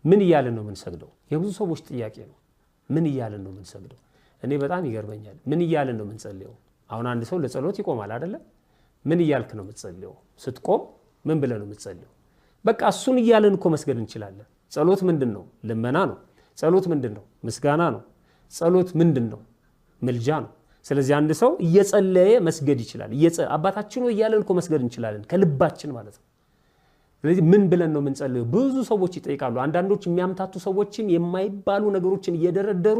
ምን እያልን ነው የምንሰግደው? የብዙ ሰዎች ጥያቄ ነው። ምን እያልን ነው የምንሰግደው? እኔ በጣም ይገርመኛል። ምን እያልን ነው የምንጸልየው? አሁን አንድ ሰው ለጸሎት ይቆማል አይደለም? ምን እያልክ ነው የምትጸልየው? ስትቆም ምን ብለህ ነው የምትጸልየው? በቃ እሱን እያልን እኮ መስገድ እንችላለን። ጸሎት ምንድን ነው? ልመና ነው። ጸሎት ምንድን ነው? ምስጋና ነው። ጸሎት ምንድን ነው? ምልጃ ነው። ስለዚህ አንድ ሰው እየጸለየ መስገድ ይችላል። አባታችን ሆይ እያለን እኮ መስገድ እንችላለን፣ ከልባችን ማለት ነው። ስለዚህ ምን ብለን ነው የምንጸልየው? ብዙ ሰዎች ይጠይቃሉ። አንዳንዶች የሚያምታቱ ሰዎችም የማይባሉ ነገሮችን እየደረደሩ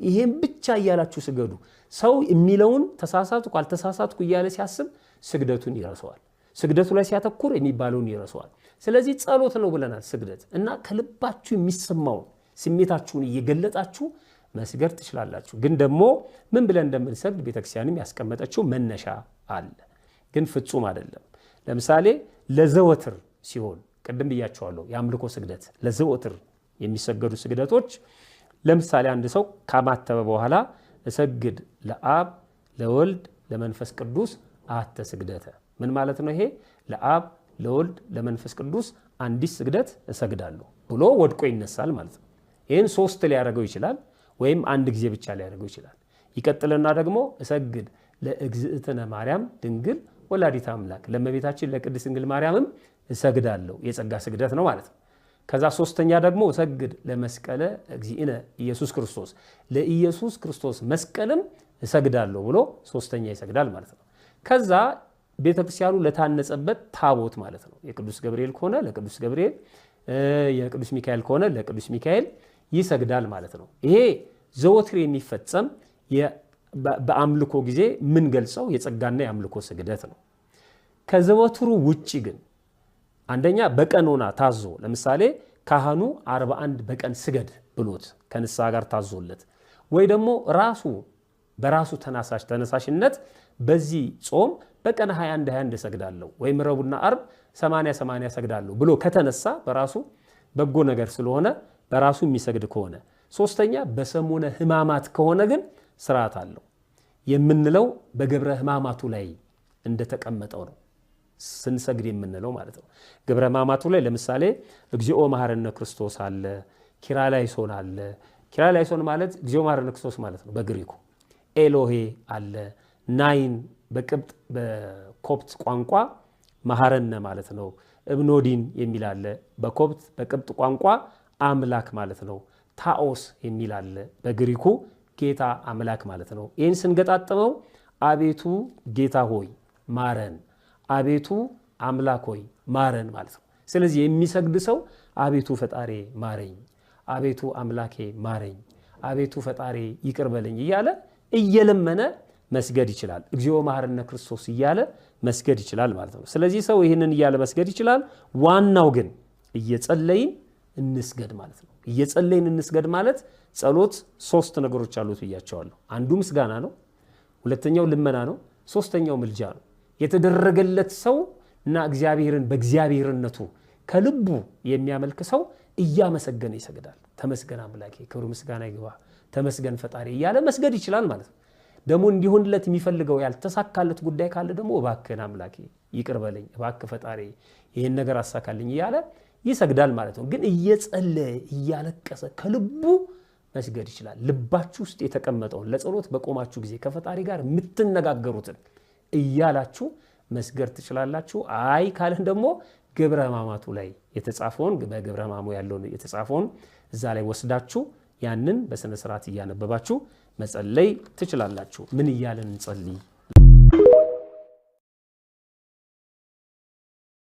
ይሄን ብቻ እያላችሁ ስገዱ። ሰው የሚለውን ተሳሳትኩ አልተሳሳትኩ እያለ ሲያስብ ስግደቱን ይረሰዋል። ስግደቱ ላይ ሲያተኩር የሚባለውን ይረሰዋል። ስለዚህ ጸሎት ነው ብለናል ስግደት እና ከልባችሁ የሚሰማውን ስሜታችሁን እየገለጣችሁ መስገድ ትችላላችሁ። ግን ደግሞ ምን ብለን እንደምንሰግድ ቤተክርስቲያንም ያስቀመጠችው መነሻ አለ፣ ግን ፍጹም አይደለም። ለምሳሌ ለዘወትር ሲሆን ቅድም ብያቸዋለሁ፣ የአምልኮ ስግደት ለዘወትር የሚሰገዱ ስግደቶች ለምሳሌ አንድ ሰው ካማተበ በኋላ እሰግድ ለአብ ለወልድ ለመንፈስ ቅዱስ አተ ስግደተ ምን ማለት ነው? ይሄ ለአብ ለወልድ ለመንፈስ ቅዱስ አንዲት ስግደት እሰግዳለሁ ብሎ ወድቆ ይነሳል ማለት ነው። ይህን ሶስት ሊያደርገው ይችላል፣ ወይም አንድ ጊዜ ብቻ ሊያደርገው ይችላል። ይቀጥልና ደግሞ እሰግድ ለእግዝእትነ ማርያም ድንግል ወላዲተ አምላክ ለእመቤታችን ለቅድስት ድንግል ማርያምም እሰግዳለሁ። የጸጋ ስግደት ነው ማለት ነው። ከዛ ሶስተኛ ደግሞ እሰግድ ለመስቀለ እግዚእነ ኢየሱስ ክርስቶስ ለኢየሱስ ክርስቶስ መስቀልም እሰግዳለሁ ብሎ ሶስተኛ ይሰግዳል ማለት ነው። ከዛ ቤተክርስቲያኑ ለታነጸበት ታቦት ማለት ነው። የቅዱስ ገብርኤል ከሆነ ለቅዱስ ገብርኤል፣ የቅዱስ ሚካኤል ከሆነ ለቅዱስ ሚካኤል ይሰግዳል ማለት ነው። ይሄ ዘወትር የሚፈጸም በአምልኮ ጊዜ የምንገልጸው የጸጋና የአምልኮ ስግደት ነው። ከዘወትሩ ውጭ ግን አንደኛ በቀኖና ታዞ ለምሳሌ ካህኑ 41 በቀን ስገድ ብሎት ከንስሐ ጋር ታዞለት ወይ ደግሞ ራሱ በራሱ ተነሳሽነት በዚህ ጾም በቀን 21 21 እሰግዳለሁ ወይም ረቡዕና ዓርብ 80 80 እሰግዳለሁ ብሎ ከተነሳ በራሱ በጎ ነገር ስለሆነ በራሱ የሚሰግድ ከሆነ፣ ሶስተኛ በሰሙነ ሕማማት ከሆነ ግን ስርዓት አለው የምንለው በግብረ ሕማማቱ ላይ እንደተቀመጠው ነው ስንሰግድ የምንለው ማለት ነው። ግብረ ሕማማቱ ላይ ለምሳሌ እግዚኦ መሐረነ ክርስቶስ አለ፣ ኪርያላይሶን አለ። ኪርያላይሶን ማለት እግዚኦ መሐረነ ክርስቶስ ማለት ነው በግሪኩ። ኤሎሄ አለ፣ ናይን በቅብጥ በኮፕት ቋንቋ መሐረነ ማለት ነው። እብኖዲን የሚል አለ፣ በኮፕት በቅብጥ ቋንቋ አምላክ ማለት ነው። ታኦስ የሚል አለ፣ በግሪኩ ጌታ አምላክ ማለት ነው። ይህን ስንገጣጥመው አቤቱ ጌታ ሆይ ማረን፣ አቤቱ አምላክ ሆይ ማረን ማለት ነው። ስለዚህ የሚሰግድ ሰው አቤቱ ፈጣሬ ማረኝ፣ አቤቱ አምላኬ ማረኝ፣ አቤቱ ፈጣሬ ይቅር በለኝ እያለ እየለመነ መስገድ ይችላል። እግዚኦ መሐረነ ክርስቶስ እያለ መስገድ ይችላል ማለት ነው። ስለዚህ ሰው ይህንን እያለ መስገድ ይችላል። ዋናው ግን እየጸለይን እንስገድ ማለት ነው። እየጸለይን እንስገድ ማለት ጸሎት ሶስት ነገሮች አሉት ብያቸዋለሁ። አንዱ ምስጋና ነው፣ ሁለተኛው ልመና ነው፣ ሶስተኛው ምልጃ ነው። የተደረገለት ሰው እና እግዚአብሔርን በእግዚአብሔርነቱ ከልቡ የሚያመልክ ሰው እያመሰገነ ይሰግዳል። ተመስገን አምላኬ፣ ክብር ምስጋና ይግባ፣ ተመስገን ፈጣሪ እያለ መስገድ ይችላል ማለት ነው። ደግሞ እንዲሆንለት የሚፈልገው ያልተሳካለት ጉዳይ ካለ ደግሞ እባክህን አምላኬ ይቅር በለኝ፣ እባክህ ፈጣሪ ይህን ነገር አሳካልኝ እያለ ይሰግዳል ማለት ነው። ግን እየጸለየ እያለቀሰ ከልቡ መስገድ ይችላል። ልባችሁ ውስጥ የተቀመጠውን ለጸሎት በቆማችሁ ጊዜ ከፈጣሪ ጋር የምትነጋገሩትን እያላችሁ መስገድ ትችላላችሁ። አይ ካልን ደግሞ ግብረ ሕማማቱ ላይ የተጻፈውን በግብረ ሕማሙ ያለውን የተጻፈውን እዛ ላይ ወስዳችሁ ያንን በስነ ስርዓት እያነበባችሁ መጸለይ ትችላላችሁ። ምን እያልን እንጸልይ